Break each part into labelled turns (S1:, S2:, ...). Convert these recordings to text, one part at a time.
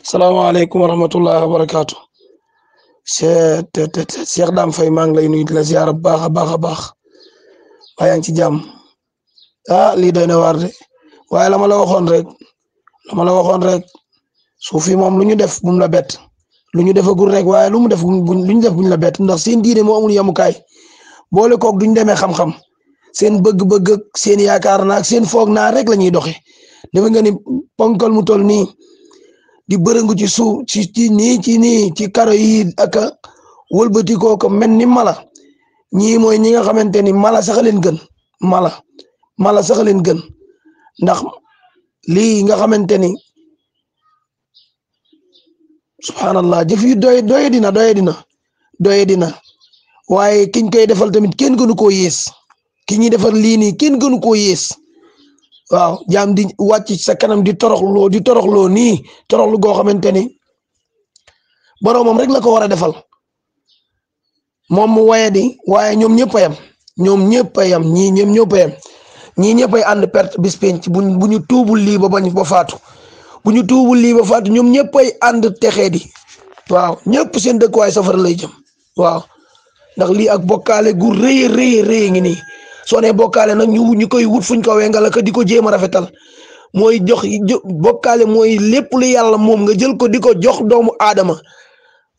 S1: salaamaaleykum wa rahmatullahi wa barakaatu. Cheikh Dame Faye maa ngi lay nuyu di la ziar bu baax a baax a baax waaye yaa ngi ci jàmm lii doy na waar de waaye la ma la waxoon rek suuf yi moom lu ñu def bum la bett lu ñu defagul rek waaye lu mu def buñ la bett ndax seen diine moo amul yamukaay boole koog duñ demee xam-xam seen bëgg-bëgg ak seen yaakaar naa ak seen foog naa rek la ñuy doxe defe nga ni ponkal mu toll nii di bërëngu ci suuf ci karo yi ak wëlbati ko mel ni mala ñii mooy ñi nga xamante ni mala sax leen gën mala sax leen gën ndax lii nga xamante ni subhanallah jëf yu doye dina waaye kiñ koy defal tamit kenn gënu koo yées ki ñuy defal lii nii kenn gënu koo yées waaw jaam di wàcc sa kanam di toroxloo nii toroxlu goo xamante ni boroomam rek la ko war a defal moom mu waye di waaye ñoom ñëpp a yam ñii ñëpp ay ànd perte bis penc bu ñu tuubul lii ba faatu ñoom ñëpp ay ànd texee di waaw ñëpp seen dëkkuwaay safara lay jëm waaw ndax lii ak bokkaale gu rëy ngi nii soo nee bokkaale nag ñu koy wut fuñ ko wengal ak di ko jéem a rafetal mooy bokkaale mooy lépp lu yàlla moom nga jël ko di ko jox doomu aadama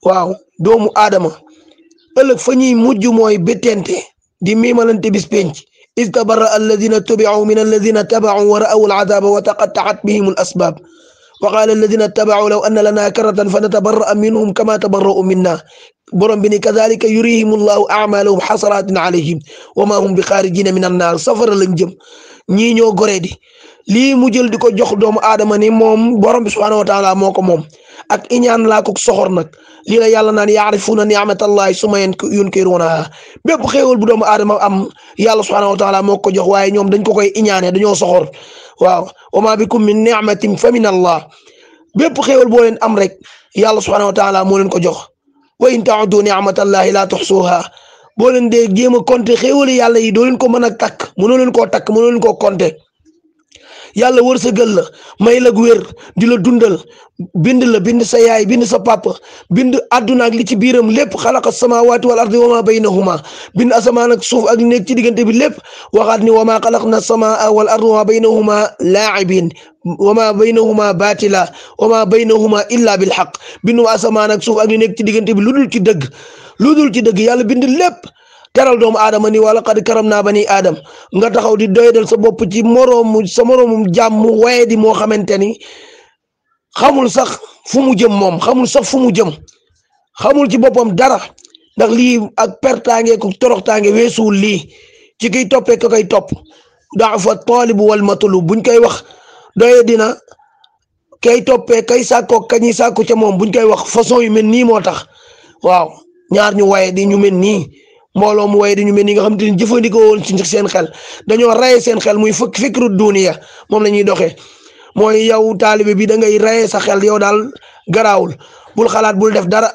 S1: waaw doomu aadama ëllëg fa ñuy mujj mooy béttente di miimalante bis penc iz tabarra alladina tubi'u min alladina taba'u wa ra'aw al'adaba wa taqatta'at bihim al-asbab wa qala alladina taba'u law anna lana karratan fa natabarra'a minhum kama tabarra'u minna borom bi ni kazalika yurihimullahu a'malahum hasaratin alayhim wa ma hum bi xaarijina min an-naar safara lañ jëm ñii ñoo goree di lii mu jël di ko jox doomu aadama ni moom borom bi subhanahu wa taala moo ko moom ak iñaan laa ko soxor nag lii la yàlla naan yaarifuuna ni'matallahi summa yunkiruunaha bépp xéewal bu doomu aadama am yàlla subhanahu wa taala moo ko jox waaye ñoom dañ ko koy iñaane dañoo soxor waaw wa ma bikum min ni'matin fa min allah bépp xéewal boo leen am rek yàlla subhanahu wa taala moo leen ko jox wa in ta'uddu ni'matallahi la tuhsuha boo leen dee jéem a compter xéewali yàlla yi doo leen ko mën a takk mënoo leen koo takk mënoo leen koo compter yàlla wërsëgal la may la wér di la dundal bind sa yaay bind sa papa bind àdduna ak li ci biiram lépp xalaqa samawati wal ardi wa ma baynahuma bind asamaan ak suuf ak nekk ci diggante bi lépp waxaat ni wa ma xalaqna samaa wal ardi wa ma baynahuma laa'ibin wa ma baynahuma batila wa ma baynahuma illa bil haqq bindu asamaan ak suuf ak li nekk ci diggante bi lu dul ci dëgg yàlla bind lépp teral doomu aadama ni wala qad karamna bani aadam nga taxaw di doydal sa bopp ci sa moroomum jàmm waye di moo xamante ni xamul sax fu mu jëm moom xamul ci boppam dara ndax lii ak pertaange ko toroxtaange weesuwul lii ci kiy toppee ko koy topp da'fa talib wal matlub buñ koy wax doye dina kay toppee kay sàkko kañi sàkku ca moom buñ koy wax façon yu mel nii moo tax waaw ñaar ñu waye di ñu mel nii mbooloo mu waye di ñu mel nii nga xam te ni jëfandikoo woon ci seen xel dañoo raye seen xel muy fikru duniya moom la ñuy doxee mooy yow taalibe bi da ngay raye sa xel yow daal garaawul bul xalaat bul def dara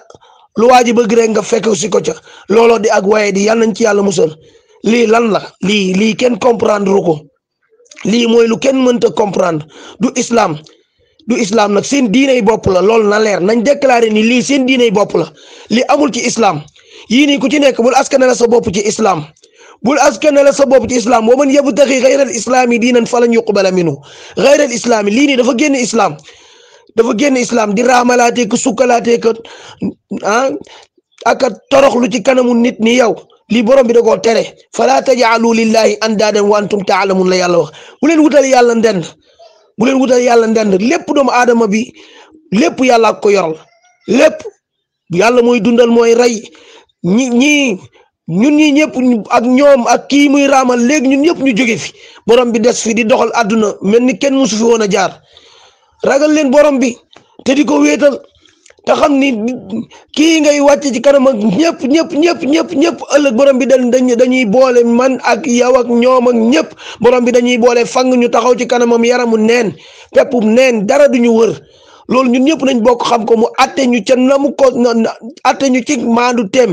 S1: lu waa ji bëgg rek nga fekk si ko ca looloo di ak waye di yàlla nañ ci yàlla musal lii lan la lii kenn comprendre ko lii mooy lu kenn mënta comprendre du islam nag seen diiney bopp la loolu na leer nañ déclaré ni lii seen diiney bopp la li amul ci islam yii nii ku ci nekk bul askanale sa bopp ci islam wa man yabtaxi xayra al islaami diinan falan yuqbala minhu xayra al islaami lii nii dafa génn islam di raamalaatee ko sukkalaatee ko ak toroxlu ci kanamu nit ni yow lii borom bi da koo tere fala taj'alu lillahi andaadan wa antum ta'lamun la yàlla wax bu leen wutal yàlla ndend lépp doomu aadama bi lépp yàlla ko yoral lépp yàlla mooy dundal mooy rey ñun ñi ñëpp ak ñoom ak kii muy raamal léegi ñun ñëpp ñu jóge fi borom bi des fi di doxal àdduna mel ni kenn musu fi woon a jaar ragal leen borom bi te di ko wéetal te xam ni kii ngay wàcce ci kanam ak ñëpp ëllëg borom bi dañuy boole man ak yow ak ñoom ak ñëpp borom bi dañuy boole fang ñu taxaw ci kanamam yaramu neen peppum neen dara duñu wër loolu ñun ñëpp nañ bokk xam ko mu atte ñu ca atte ñu ci maandu teem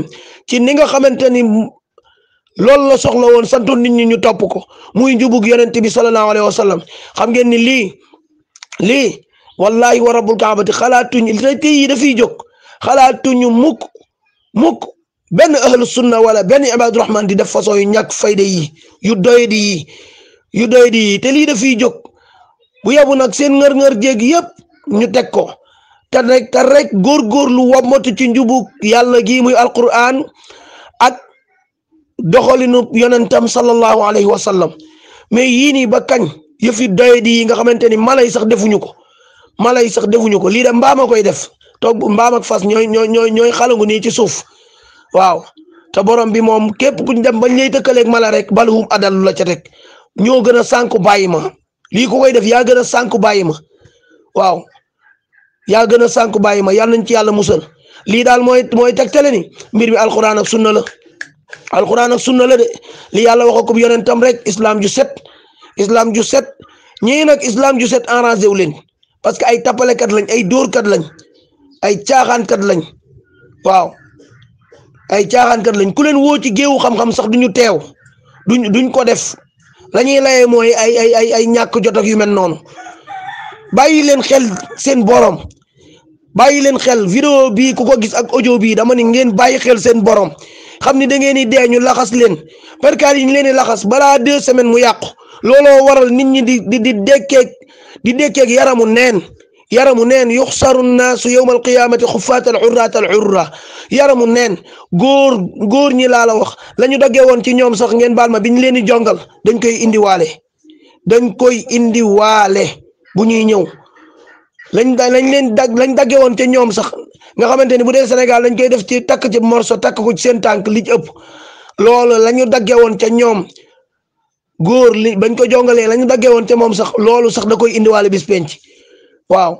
S1: ci ni nga xamante ni loolu la soxla woon santoon nit ñi ñu topp ko muy njubug yonent bi sallallahu alayhi wa sallam xam ngeen ni lii wallahi wa rabbul kaabati xalaatuñ te yi dafiy jóg xalaatuñu mukk benn ahlu sunna wala benn ibaadu rahman di def façon yu ñàkk fayda yi yu doyadi yi te lii dafiy jóg bu yabu nag seen ngër-ngër jéeg yëpp ñu teg ko te rek góorgóorlu wommatu ci njubu yàlla gi muy alquran ak doxalinu yonentam sallallahu alayhi wa sallam mais yii nii ba kañ yëfi doyadi yi nga xamante ni mala yi sax defuñu ko lii de mbaam a koy def toog mbaam ak fas ñooy xalangu nii ci suuf waaw te borom bi moom képp kuñ dem bañ lay tëkkaleeg mala rek balhum adallu la ca teg ñoo gën a sànku bàyyi ma lii ku koy def yaa gën a sànku bàyyi ma waaw yaa gën a sànku bàyyi ma yàlla nañ ci yàlla musal lii daal mooy tegtale ni mbir mi alquran ak sunna la de li yàlla wax ko yonentam rek islam ju set ñii nag islam ju set arrangé wu leen parce que ay tappalekat lañ ay dóorkat lañ ay caaxaankat lañ waaw ay caaxaankat lañ ku leen woo ci géewu xam-xam sax duñu teew duñ ko def la ñuy layee mooy ay ñàkk jot ak yu mel noonu bàyyi leen xel seen borom bàyyi leen xel vidéo bii ku ko gis ak audio bii dama ni ngeen bàyyi xel seen borom xam ni da ngeen di dee ñu laxas leen perkaal yi ñu leen di laxas balaa 2 semaines mu yàqu looloo waral nit ñi di dekkeeg yaramu neen yuxsaru nnaasu yawma alqiyamati xufaatan urratan urra yaramu neen góor ñi laa la wax la ñu daggee woon ci ñoom sax ngeen baal ma biñ leen di jongal dañ koy indiwaale bu ñuy ñëw lañ daggee woon ca ñoom sax nga xamante ni bu dee Sénégal dañ koy def ci takk ci morso takk ko ci seen tànk li ci ëpp loolu la ñu daggee woon ca ñoom góor li bañ ko jongalee la ñu daggee woon ca moom sax loolu sax da koy indiwaale bis penc waaw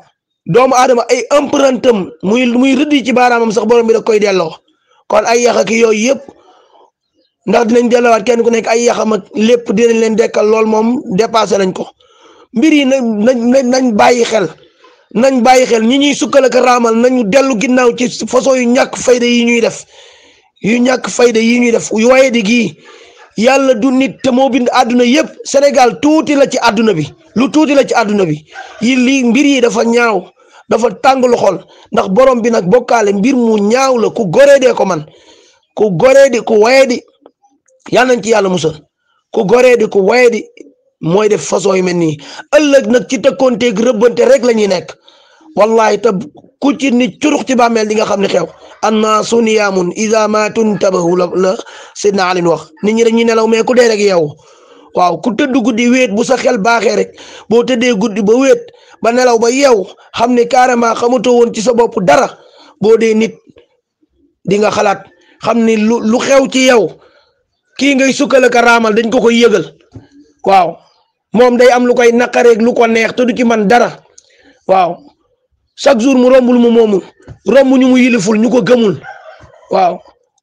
S1: doomu aadama ay empreinte am muy rëdd ci baaraamam sax borom bi da koy delloo kon ay yax ak yooyu yëpp ndax dinañ delloowaat kenn ku nekk ay yaxam ak lépp dinañ leen dekkal lool moom dépassé nañ ko mbir yi nañ bàyyi xel ñi ñuy sukkal ak raamal nañu dellu ginnaaw ci façon yu ñàkk fayda yi ñuy def yu waaye di gii yàlla du nit te moo bind àdduna yëpp Sénégal tuuti la ci àdduna bi lu tuuti la ci àdduna bi lii mbir yi dafa ñaaw dafa tàngalu xol ndax borom bi nag bokkaale mbir mu ñaaw la ku goree dee ko man ku goree di ku waye di yàlla nañ ci yàlla musal ku goree di ku waye di mooy def façon yu mel nii ëllëg nag ci tëkkoonteeg rëbbante rek la ñuy nekk wallahi te ku ci nit curux ci bàmmeel di nga xam ne xew annaasu niyaamun iza maatu ntabahu la Seydina Ali wax nit ñi dañuy nelaw mais ku dee rek yow waaw ku tëdd guddi wéet bu sa xel baaxee rek boo tëddee guddi ba wéet ba nelaw ba yeew xam ne carrément xamatoo woon ci sa bopp dara boo dee nit di nga xalaat xam ni lu xew ci yow kii ngay sukkale ka raamal dañ ko koy yëgal waaw moom day am lu koy naqareeg lu ko neex te du ci man dara waaw chaque jour mu rombul mu moomul romb ñu mu yiliful ñu ko gëmul waaw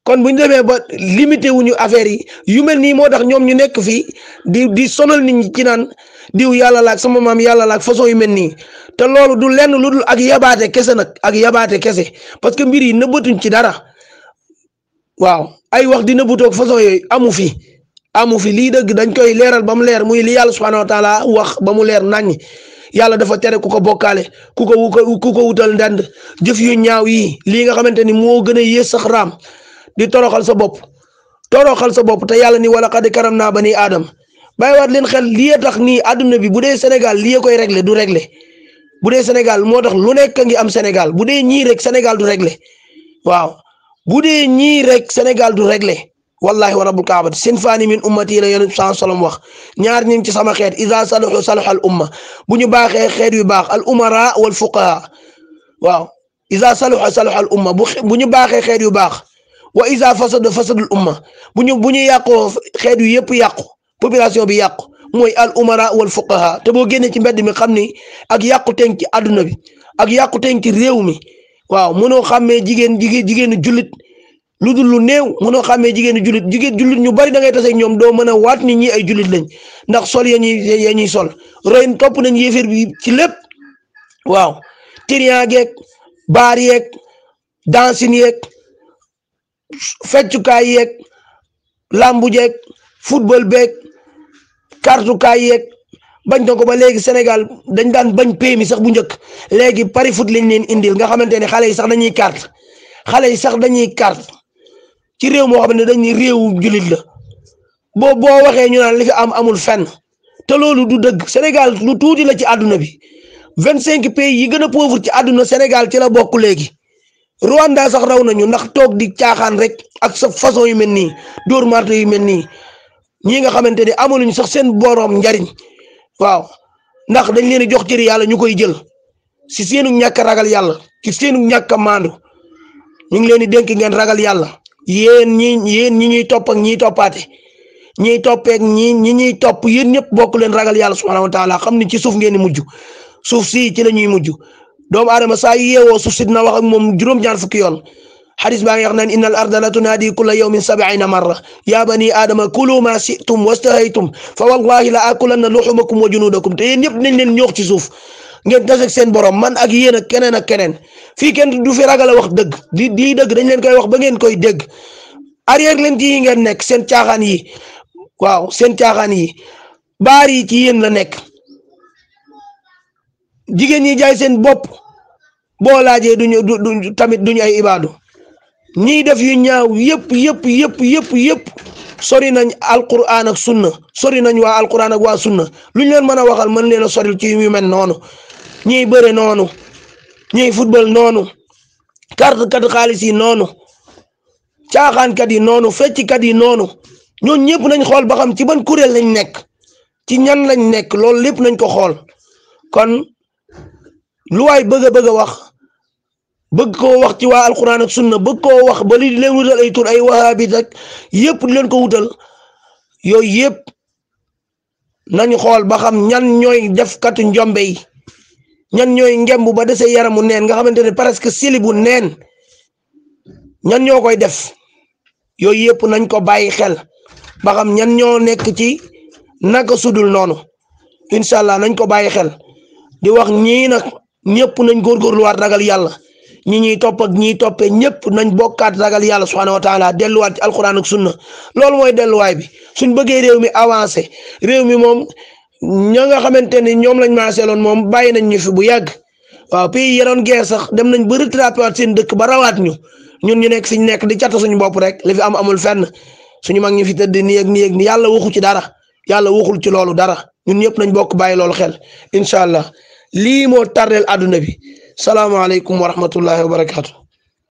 S1: kon bu ñu demee ba limité wuñu affaire yi yu mel nii moo tax ñoom ñu nekk fii di sonal nit ñi ci naan diw yàlla laak sama maam yàlla laak façon yu mel nii te loolu du lenn lu dul ak yabaate kese nag ak yabaate kese parce que mbir yi nëbbatuñ ci dara waaw ay wax di nëbbatoog façon yooyu amu fi lii dëgg dañ koy leeral ba mu leer muy li yàlla subhanahu wa taala wax ba mu leer naññ yàlla dafa tere ku ko bokkaale ku ko wutal ndand jëf yu ñaaw yi lii nga xamante ni moo gën a yées sax raam di toroxal sa bopp te yàlla ni wala qad karam naa bani aadama bàyyiwaat leen xel lii tax nii àdduna bi bu dee Sénégal lii koy réglé du réglé bu dee Sénégal moo tax lu nekk ngi am Sénégal bu dee ñii rek Sénégal du réglé waaw bu dee ñii rek Sénégal du réglé wallahi wa rabbul kaabati sinfaani min ummati la yonent sallallahu alayhi wasallam wax ñaar ñi ci sama xeet iza saluhu saluha al umma bu ñu baaxee xeet yu baax al umara wal fuqaha waaw iza saluha saluha al umma bu ñu baaxee xeet yu baax wa iza fasada fasadul umma bu ñu yàqoo xeet yu yëpp yàqu population bi yàqu mooy al umara wal fuqaha te boo génnee ci mbedd mi xam ni ak yàqu teeng ci àdduna bi ak yàqu teeng ci réew mi waaw mënoo xàmmee jigéenu jullit lu dul lu néew mënoo xàmmee jigéenu jullit ñu bari da ngay tase ñoom doo mën a waat ni ñi ay jullit lañ ndax sol ya ñuy sol roy topp nañ yéeféer bi ci lépp waaw tiriyan geeg baar yeeg dansin yeeg feccukaay yeeg lambu jeeg football beeg kartukaay yeeg bañ na ko ba léegi Sénégal dañ daan bañ PMI sax bu njëkk léegi pari foot lañ leen indil nga xamante ne xale yi sax dañuy carte ci réew moo xam ne dañuy réewu jullit la boo waxee ñu naan li fi amul fenn te loolu du dëgg. Sénégal lu tuuti la ci àdduna bi 25 pays yi gën a pauvre ci àdduna Sénégal ci la bokk léegi. Rwanda sax raw nañu ndax toog di caaxaan rek ak sa façon yu mel nii dóor marto yu mel nii ñi nga xamante ne amaluñ sax seen boroom njariñ waaw ndax dañ leen jox cëri yàlla ñu koy jël si seenu ñàkk ragal yàlla ci seenu ñàkk a maandu ñu ngi leen di dénk ngeen ragal yàlla yéen ñi ñuy topp ak ñiy toppaate ñiy toppeek ñi ñuy topp yéen ñëpp bokk leen ragal yàlla subhanahu wa taala xam ni ci suuf ngeen di mujj suuf si ci la ñuy mujj. doomu aadama saa yu yeewoo suuf si dina wax ak moom juróom-ñaar fukki yoon xadis baa ngi wax naan innal arda la tunaadi kulla yawmin 70 marra ya bani aadama kulu ma situm wastahaytum fa wallahi la akulanna luhumakum wa junudakum te yéen ñëpp nañ leen ñoox ci suuf ngeen taseeg seen borom man ak yéen ak keneen ak keneen fii kenn du fi ragal a wax dëgg di dëgg dañ leen koy wax ba ngeen koy dégg arrière leen ci yi ngeen nekk seen caaxaan yi waaw seen caaxaan yi baar yi ci yéen la nekk. jigéen ñi jaay seen bopp boo laajee tamit duñu ay ibaadu ñiy def yu ñaaw yëpp sori nañ alquran ak sunna sori nañ waa alquran ak waa sunna luñ leen mën a waxal mën leen a soril ci yu mel noonu ñiy bëre noonu ñiy football noonu carte kat xaalis yi noonu caaxaankat yi noonu fecckat yi noonu ñooñu ñëpp nañ xool ba xam ci ban kuréel lañ nekk ci ñan lañ nekk loolu lépp nañ ko xool kon. lu waay bëgg a wax bëgg koo wax ci waa alquran ak sunna bëgg koo wax ba li leen wutal ay tur ay wahabit ak yëpp di leen ko wutal yooyu yëpp nañu xool ba xam ñan ñooy defkatu njombe yi ñan ñooy ngemb ba dese yaramu neen nga xamante ne presque silibu neen ñan ñoo koy def yooyu yëpp nañ ko bàyyi xel ba xam ñan ñoo nekk ci naka sudul noonu incha allah nañ ko bàyyi xel di wax ñii nag ñëpp nañ góorgóorluwaat ragal yàlla ñi ñuy topp ak ñiy toppee ñëpp nañ bokkaat ragal yàlla subhanahu wa taala delluwaat ci alquran ak sunna loolu mooy delluwaay bi suñ bëggee réew mi avancé réew mi moom ña nga xamante ni ñoom lañ maaseeloon moom bàyyi nañ ñu fi bu yàgg waaw pays yenoon guerre sax dem nañ ba rattrapé waat seen dëkk ba rawaat ñun ñu nekk fi ñu nekk di catta suñu bopp rek li fi amul fenn suñu mag ñi fi tëdd nii ak nii yàlla waxu ci dara yàlla waxul ci loolu dara ñun ñëpp nañ bokk bàyyi loolu xel incha allah lii moo tardeel àdduna bi salaamaaleykum wa rahmatullahi wa barakaatu.